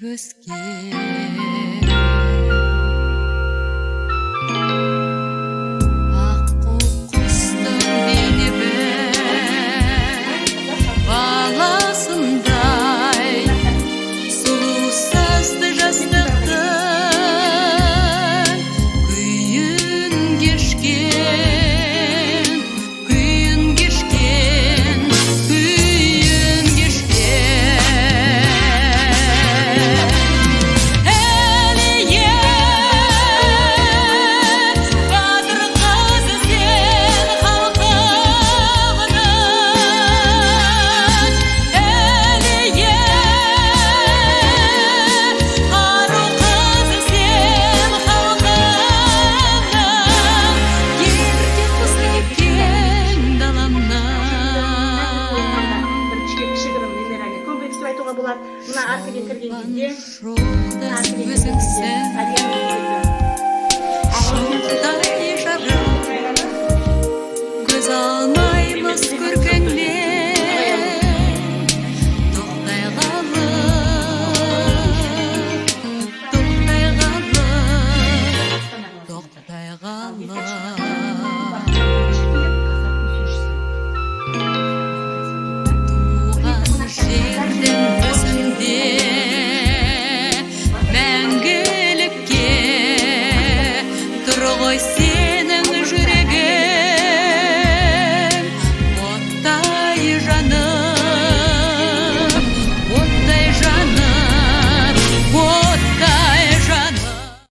Өскен аққу құстың дене бір баласындай сұлу сазды жастықтың күйін кешкен, күйін кешкен, күйін кешкен. Әлия, батыр қызы сен халқымның, Әлия, ару қызы сен халқымның, ерке құстай кең даламнан. Бір кішігірім мемориальный комплекс деп айтуға болады. Мына аркаға кірген кезде Шоқтас өзіңсің, шоқтай жарық, көз алмаймыз көркіңнен, тоқтай қалып, тоқтай қалып, тоқтай қалып.